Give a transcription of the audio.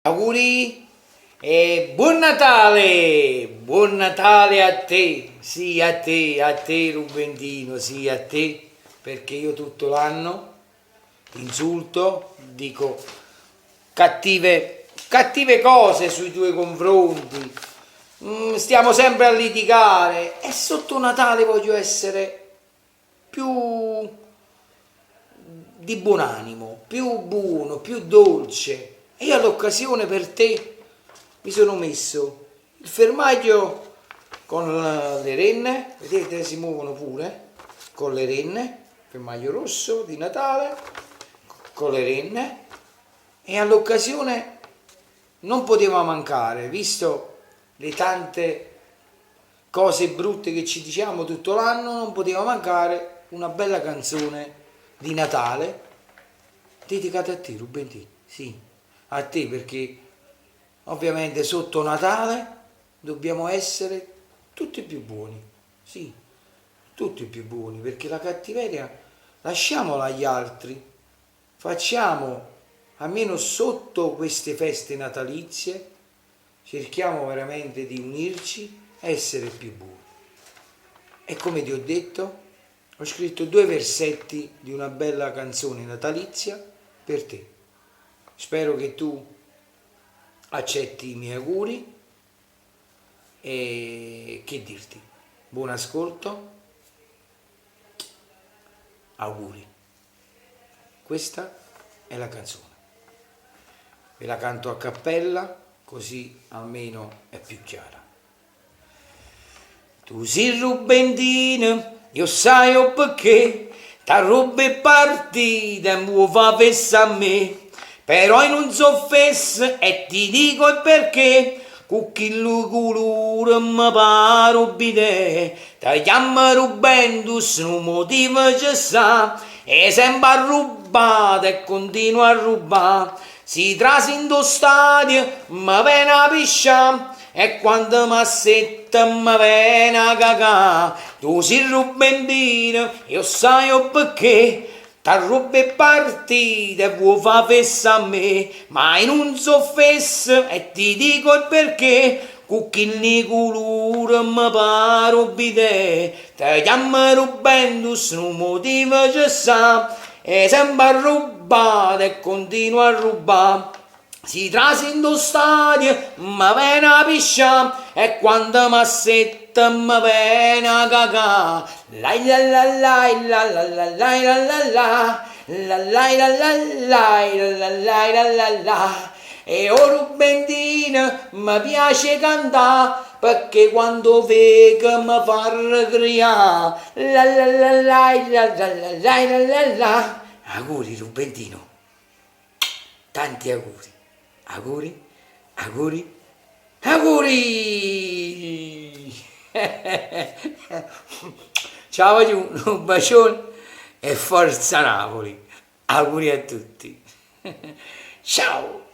Auguri e buon Natale! Buon Natale a te, sì a te, a te Rubentino, sì a te, perché io tutto l'anno ti insulto, dico cattive, cattive cose sui tuoi confronti, stiamo sempre a litigare e sotto Natale voglio essere più di buon animo, più buono, più dolce e io all'occasione per te mi sono messo il fermaglio con le renne, vedete si muovono pure, con le renne, fermaglio rosso di Natale, con le renne e all'occasione non poteva mancare, visto le tante cose brutte che ci diciamo tutto l'anno, non poteva mancare una bella canzone di Natale dedicata a te, Rubentì, sì, a te perché ovviamente sotto Natale dobbiamo essere tutti più buoni, sì, tutti più buoni, perché la cattiveria lasciamola agli altri, facciamo almeno sotto queste feste natalizie, cerchiamo veramente di unirci, essere più buoni. E come ti ho detto, ho scritto due versetti di una bella canzone natalizia per te. Spero che tu accetti i miei auguri e che dirti. Buon ascolto, auguri. Questa è la canzone. Ve la canto a cappella così almeno è più chiara. Tu si Rubentino, e 'o ssaje 'o pecché, t'arrubbe 'e partite e me vuò fa fesso a me. Però io nun so' fesso e ti dico il perché, cu chillu culore me pare 'o bidè. Te chiamme Rubentus, nu motivo ce sta, 'E sempe arrubbato e continua a arrubbà. Si trase 'int' 'o stadio me vene 'a piscià e quando m'assetto me vene 'a cacà. Tu si Rubentino e 'o ssaje 'o pecché, t'arrubbe 'e partite e vuò fa fesso a me. Ma i' nun so' fesso e ti dico il perché, cu chilli culure me pare 'o bidè. Te chiamme Rubentus, nu motivo ce sta, 'E sempe arrubbato e continua a arrubbà. Si trase 'int' 'o stadio me vene 'a piscià e quando m'assetto me vene 'a cacà. Lai la la lai la la la lai la la la la lai la la lai la la lai la la la E 'o Rubentino me piace 'e cantà pecché quando 'o veco me fa arrecrià. La la la lai la la la lai la la la Auguri Rubentino, tanti auguri, auguri, auguri, auguri! Ciao guagliù, nu bacione e forza Napoli! Auguri a tutti! Ciao!